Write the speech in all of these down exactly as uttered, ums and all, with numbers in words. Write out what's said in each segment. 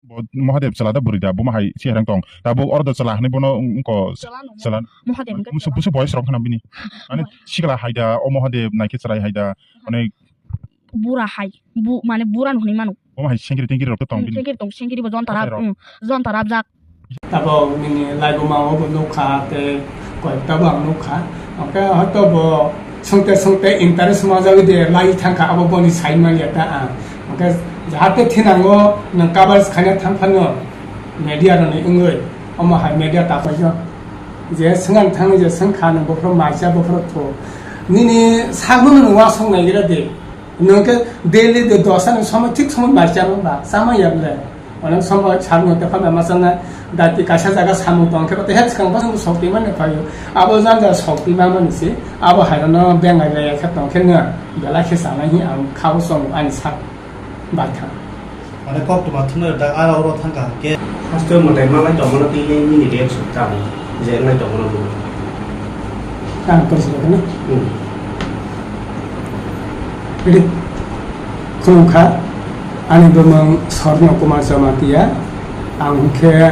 Bo Mahadev chwla da bwrwi da, bo ma hai si herang tong. Da bo oro da chwla hinwi bono wngko Chwla no. Chwla. Mahadev wngkha Musu, chwla. Busu boys rok khana bini. Ani sikla hai da, o Mahadev naikhe chwrai hai da. Ani Bura hai. Bu, mane bura no hinwi mano. Bo ma hai sengkiri tengkiri rok tong bini. Sengkiri tong, sengkiri bo jonta rap, Akhai rok. Mm, jonta rap jak. Tabok nini laibuma o bo nukha tei koyekta bo ang nukha. Hwnkhe hoito bo swngte swngte interest ma jagwi de lai thangkha abo boni sai manya ta ang. Hwnkhe jahate thinango nwng cover khaina thang phano media rokni wngwi omo hai media ta paijak. Je swngang thangwi je swngkha nwng bophoro maisa bophoro thu. Nini sagmano nwng wasong naigira de. Nwng khe daily de dosa ni somoi thik somoi maisa ba sama ya bole. Onek somo salngo tepha bema chana dati kaisa jaga samung tong khe, tei het swkang bosong sokti mani phaio. Abo janja sokti ma mani se, abo hairano bengai laiya khe tong khe nw belai khe chanai hi ang khao chong ani sak bai kha. Mane kok tuma thumna da ara oro thangka ke. Haste mwtai malai tongmano tei nini reaction tamo je nai tongmano bo. Ang kori sila kena. Hmm. Ready? Khulumkha, ani bumung Swarno Kumar Jamatia, ang hwnkhe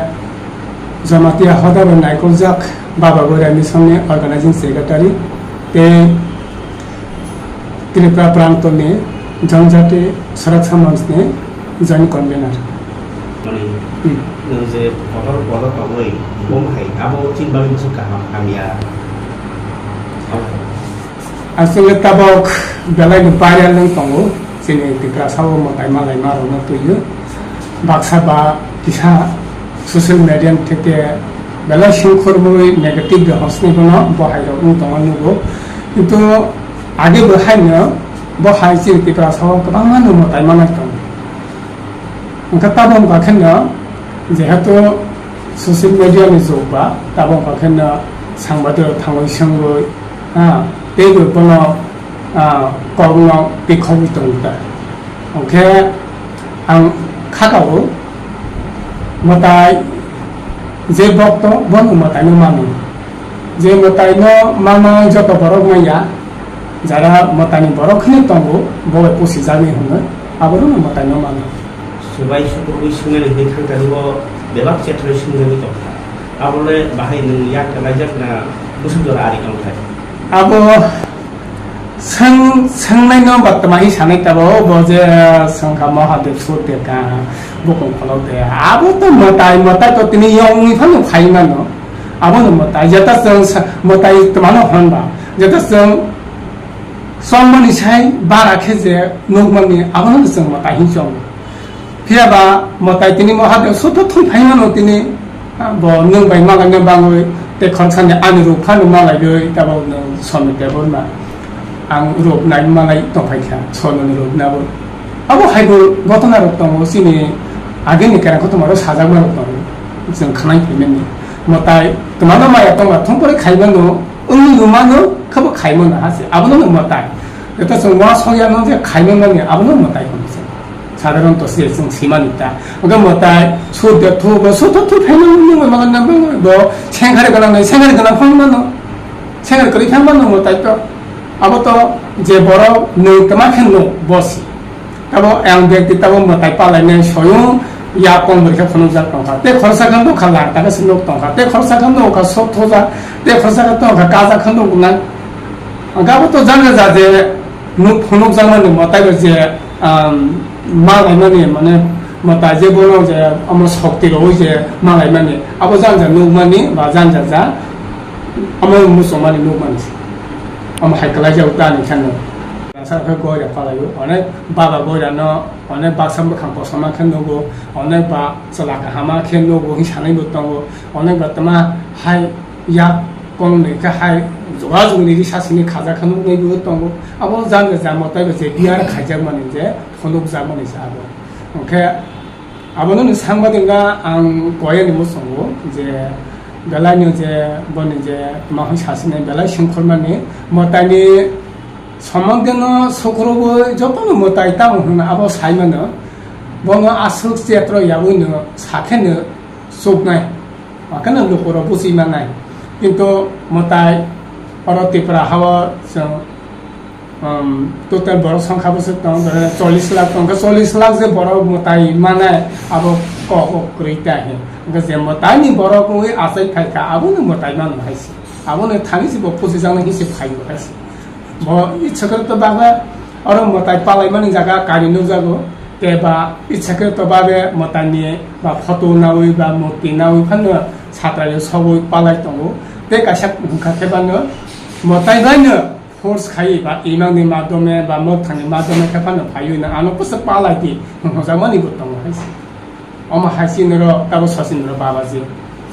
Jamatia Hoda bai naikoljak Baba Boira Mission ni Organizing Secretary tei Tripura Prantoni Janjati Suraksa Manch ni Joint Convener. Mani, Hmm. Nwng je kotor kotor tongwi, bom hai, abo chini bagwi bwswk kaham hamya. Aswk le tabok belai no viral wng tongo, chini Tiprasa o mwtai malai ma rok no twi o. Baksa ba kisa social media ni theke belai singkhorwi negative de hosni bono bo hai rok wng tongo nugo. Kintu age bo hai no bo hai chini Tiprasa o kwbangma no mwtai manai tongo. Hwnkhe tabok wngkha kheno, jehetu social media ni jug ba, tabok wngkha kheno sangbadirok thangwi swngwi, ha, teibo bono, ah, kokno pikhogwi tongo ta. Hwnkhe ang kha tabok mwtai je bokto bono mwtaino mano. Je mwtaino manai joto borok manya, jara mwtaini borok kheno tongo, bo bai pusijaknai hwnwi, aborokno mwtaino mano. Subai sukurwi swngnani hwnwi thangtani o bebak chethrwi swngjagwi tongkha. Abole bahai nwng yak laijak na bwswk jora ari tongthai? Abo Swng-, swngnaino ba twmai sanai tabok, bo je swngkha Mahadev sur de ka, bukung kholo de. Abo to mwtai, mwtai to tini yongni phano phai mano. Abono mwtai, jeta chwng sa-, mwtai twmano hwn ba. Jeta chwng chongmani sai bara khe je nukmani, abono chwng mwtai hin chongo. Phiya ba mwtai tini Mahadev sotto thung phai mano tini, ah, bo nwng bai malai na bangwi tei khoroksa ni ani ruk phano malaiwi tabok nwng Somit Debbarma ang ruk nai malai tong phai kha, Somit ni ruk nabo. Abo hai bo ghotona rok tongo, chini age ni kerang kotor rok sajak ma rok tongo, chwng khnai phai mani. Mwtai twmano maya tong ba thung pore khai mano, wngwi rw mano, khe bo khai mano ha se, abono no mwtai. Joto chwng uansuk ya no je khai mano ni, abono mwtai hwn se. Sadharonto se chwng simani ta. Hwnkhe mwtai, sur de thu, bo sur to thu phaimano, nungwi mano, nungwi bo sengkhari gwnang nai, sengkhari gwnang phang mano. Sengkhari kwrwi phang mano mwtai to. Abo to je borok nwng twma khe nuk, bo si. Tabo ang bekti tabo mwtai palainai soyung ya kong bai khe phunukjak tongkha. Tei khoroksa khe nukha lakh taka se nuk tongkha. Tei khoroksa khe nukha sok thoja. Tei khoroksa khe tongkha kaja khe nuk nang. Hwnkhe abo to jang ja je nuk phunukjakmani mwtai bai je, um, ma laimani, mane, mwtai je bono je omo sokti rwui je ma laimani, abo jang ja nukmani ba jang ja ja omo muchungmani nukmani se. Omo hai kwlaijak ta ni kheno. Baksa khe goira palaio, onek baba goira no, onek baksa bwkhang kosom ma khe nugo, onek ba chwla kaham ma khe nugo, hin sanai bo tongo, onek ba tma hai yak kong ni khe hai jogajog ni risa sini khaja khe nuknai bo tongo. Abo jang ja jamo tei bo je biar khaijak mani je phunukjak mani se abo. Hwnkhe abono ni sangbadik ga ang koya ni muchungo je belai no je boni je tma hwn sasinai belai sengkhormani mwtai ni somok de no sukrobo joto no mwtai tamo hwn abo sai mano. Bono aswk chetro yaui no sakhe no chuknai. Hwnkhe no lukurok buchi mannai. Kintu mwtai oro Tripura hao chwng, um, total borok songkha bwswk tong, eh, chollish lakh tong khe, chollish lakh je borok mwtai mannai, abo kok o kwrwi ta he. Hwnkhe je mwtaini borok wngwi achai phai kha, abono mwtai mano hai se. Abono thani se bo pusi jaknai hinwi se phaio hai se. Bo Ichhakrito babe oro mwtai palaimani jaga kari nukjago. Tei ba Ichhakrito babe mwtaini ba photo nawi ba murti nawi phano satraio sogwi palai tongo. Tei kaisa hwnkha khe bano mwtai baino force khai ba imangni madhyome ba mwkhangni madhyome khe phano phaiwi no ano kwchak palai di hwnjakmani bo tongo hai se. Omo hai se norok tabo sachin norok babaji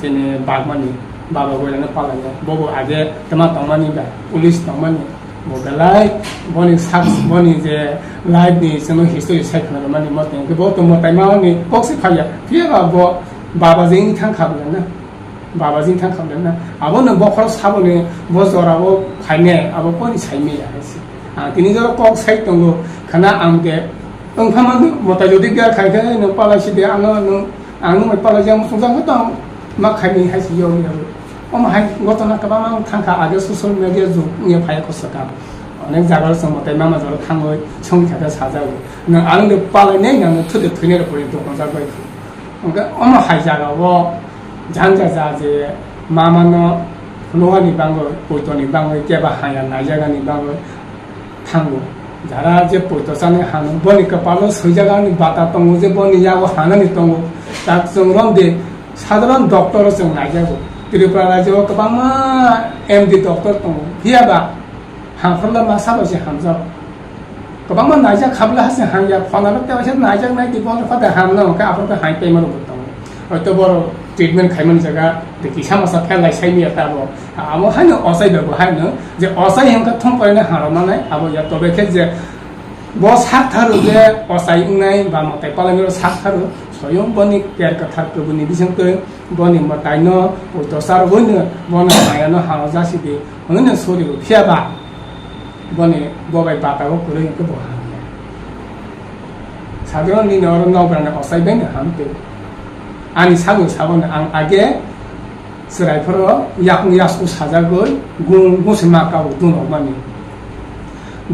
chini bagmani baba goirano palainai bobo age tama tongmani ba police tongmani bo belai boni sak boni je life ni chwngno history sai khna mani mo tong bo tongmo tai mani kok se phaiya phiya ba bo babaji wng thang kha bwlai na. Babaji thang khamle na. Abono bokhorok saboni bo jorao phainai, abo koni saimaya hai se. Ang tini jora kok sai tongo, khana ang de wngpha mano, mwtai jodi biya khai khe, "Nwng palai si de, ano nwng, ang nwng bai palai jang muchung jang tong, ma khaini hai se yo yo." Omo hai gotona kwbangma wng thang kha, age social media jug wngya phai kosaka. Onek jaga o chwng mwtai mama jora thangwi songwi kha khe sajago. Nwng ano de palai nai, nwng thwde thwinai rok pore dokon jagoi. Hwnkhe omo hai jagao janja ja je mamano phunukani bagwi, poitoni bagwi, keba haya naijakani bagwi thango. Jara je poito chani hano, boni kwpalo swijak ani bata tongo je boni yago hanani tongo. Tak chwng romdi sadharon doctor o chwng naijago. Tripura rajyo o kwbangma M D doctor tongo. Phiya ba Hamphru le ma sabo se hamjak. Kwbangma naijak khabla hase hamya, phone aro tei waisa naijak nai di, bono pha de hamna hwnkhe aphuru khe hai paima rok bo tongo. Hoito borok treatment khaimani jaga de kisa masa phelai sai miya tabo. Amo haino ochai bebo haino je ochai hwnkhe thong koina haro manai abo ya tobe khe je bo sak tharo je ochai wngnai ba mwtai palai sak tharo soyong boni ker kwthar kubuni bisingtwi boni mwtaino poito charwino bono mayano haro jasidi. Hwnwi no sori rw phiya ba, boni bo bai bata o kwrwi hwnkhe bo hamya. Sadharon nini oro nokbrani ochai bai no ham tei. Ani sakni sabo no ang age chwrai phoro yakung yasku sajagwi gung gung se ma kabo dunok mani.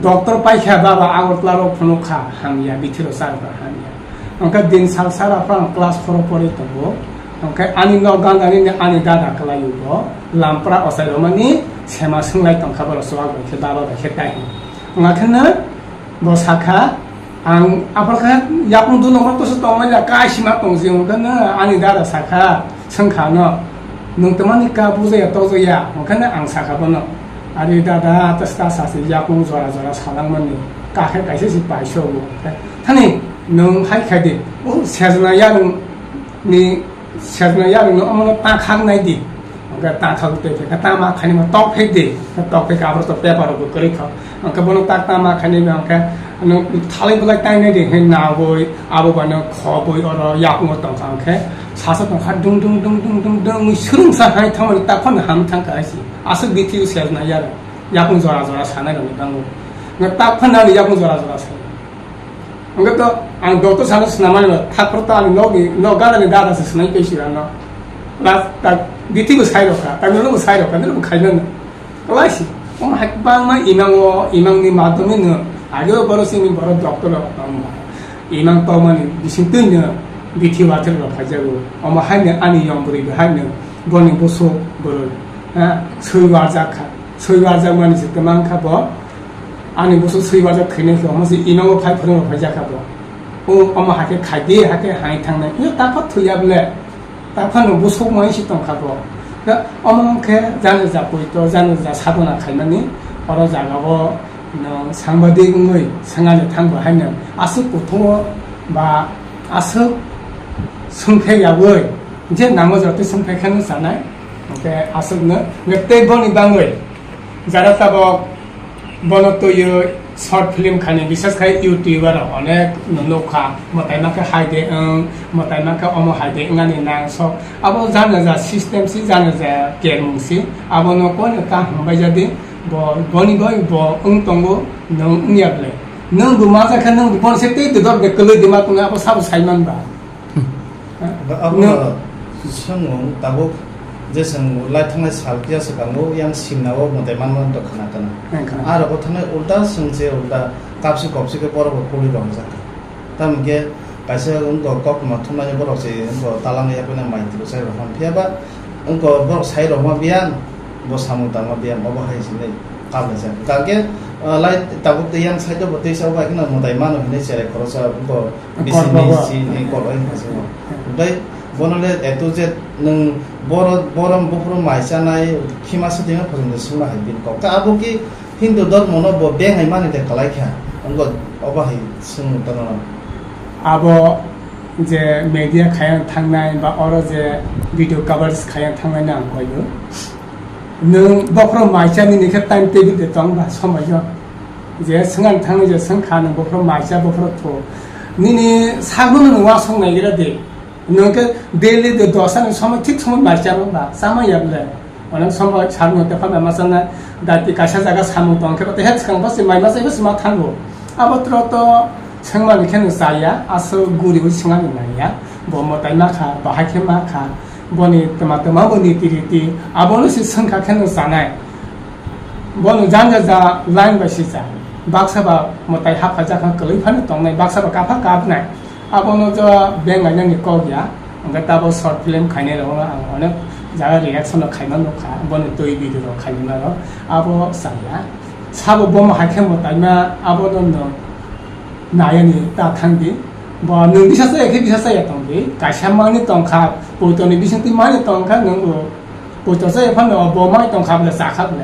Doctor paikha baba Agartala rok phunuk kha hamya, bithi rok charwkha hamya. Hwnkhe din sal sara phano class four o pori tongo. Hwnkhe ani nok gandani ani dada kwlaio bo. Lampra ochai rwmani sema swnglai tongkha borok chuwak bai khe baba bai khe tai hwnwi. Wngkha khe no bo sakha, "Ang aphor khe yakung dunok no toso tongmani ya, kaisima tongsi," hwnkhe no ani dada sakha, swngkha no, "Nwng twmani ka bujaya tojaya?" Hwnkhe no ang sakha bono, "Ari dada, ta sta sasi yakung jora jora salangmani, kakhe kaisa si paisa obo." Thani nwng hai khai di, o sejna yarung ni Sejna yarwkno omono ta khak nai di. Hwnkhe ta khak tei phaikha, ta ma khainai ma tok phek di. Tok phek abro to paper rok bo kwrwi kha. Hwnkhe bono ta ta ma khainai ba hwnkhe ano thalai bulai tai nai di. Hwnkhe naboi abo bano khoboi oro yakungo tongkha hwnkhe sasa tongkha dung dung dung dung dung dung swrwngsa hai thangmani ta phano ham thangkha hai si. Aswk bithi sejna yarwk yakung jora jora sanai rokni bango. Hwnkhe ta phano ani yakung jora jora sanai. Hwnkhe to ang doctor sano swnamani ba, thakphuru to ani nokni, nok gadani dada se swnai tei sirano. Last tak bithi bo sai rokha, tak nolo bo sai rokha, nolo bo khainano. Kwlai si, omo hai kwbangma imango, imangni madhyome no, age o borok sini borok doctor rok tongma. Imang tongmani bising twi no bithi wathar rok phaijago. Omo hai no ani yong bwrwi bo hai no boni bwswk bwrwi, ha, swi warjak kha. Swi warjak mani se kwmang kha bo. Ani bwswk swi bajak khainai khe omo se imango phai phwrwngwi phaijakha bo. O omo hakhe khaidi hakhe hai thangnai. Yo takha thwiya bole. Taphano bwswk mai se tongkha bo. Da omo khe jani ja poito, jani ja sadona khaimani oro jagao no sangbadik wngwi swngani thangbo haino aswk kuthungo ba aswk swngphe yaui je nango joto swngphe kheno chanai. Hwnkhe aswkno hwnkhe tei boni bangwi jara tabok bono twiwi short film khainai, bises khai YouTuber rok onek nukha, mwtai mankhe hai de wng, mwtai mankhe omo hai de wngnani nang sok. Abo jana ja system si, jana ja kermung si, abono koino ta hambai jadi, bo boni bai bo wng tongo, nwng wngya bwle. Nwng bo ma jakha, nwng bo bono se tei dodor de kwlwi de ma tongo, abo sabo sai man ba. Ba abo no. Swngo tabuk je chwng lai thangnai sal kiya swkango yang simna o mwtai manma to khna kana. Ang khna. Aro bo thangnai ulta chwng se ulta kapsi kopsi khe borok bo kuli rong jak. Tamokhe Kaisa wngkha kok ma thumnani borok se wngkha talang ya phaina mai twi sai rok phiya ba wngkha borok sai rok ma biyan bo samung tangma biyan obo hai sinai kabla sa kake lai tabuk tei yang sai bo tei sa ba kino mutai mano hinai cherai khorosa wngkha bisi ni si ni kok ai ma se. Bai bono le eto je nwng borok borom buphuru mai chanai khima se tengma phajong de sungna hai bin kok ta abo ki Hindu dhormo no bo beng hai mani de kalai kha, wngkha obo hai swng tongno. Abo je media khayang thangnai ba oro je video coverage khayang thangnai no ang koiyo. Nwng bokhorok maisa nini khe time table de tong ba somoi yo. Je swngang thangnai je swng kha nwng bokhorok maisa bokhorok tho. Nini sagmano nwng wasong nai gira de. Nwng khe daily de dosa ni somoi thik somoi maisa no ba sama ya bole. Onek somoi salno tepha mema sana dati kaisa jaga samung tong khe, tei het swkang basi mai masa ibo sima thango. Abo tro to swngmani khe no chaya, aswk guri ui swngani nangya. Bo mwtai ma kha, bahai khe ma kha, boni twma twma bo niti riti, abono se swngkha khe no chanai. Bono janja ja line bai se cha. Baksa ba mwtai hapha jakha kwlwi phano tongnai, baksa ba kapha kapnai. Abono jo beng lainani kok ya, hwnkhe tabo short film khainai rok ang onek jaga reaction rok khaima nukha, boni twi video rok khaima rok abo chaya. Sabo bomo hai khe mwtaima abono no nayani ta thangdi. Bo nwng bisa chaya khe bisa chaya tongdi, kaisa mani tongkha, poitoni bisingtwi mani tongkha, nwng bo poito chaya phano bo mai tongkha bole chakha bole.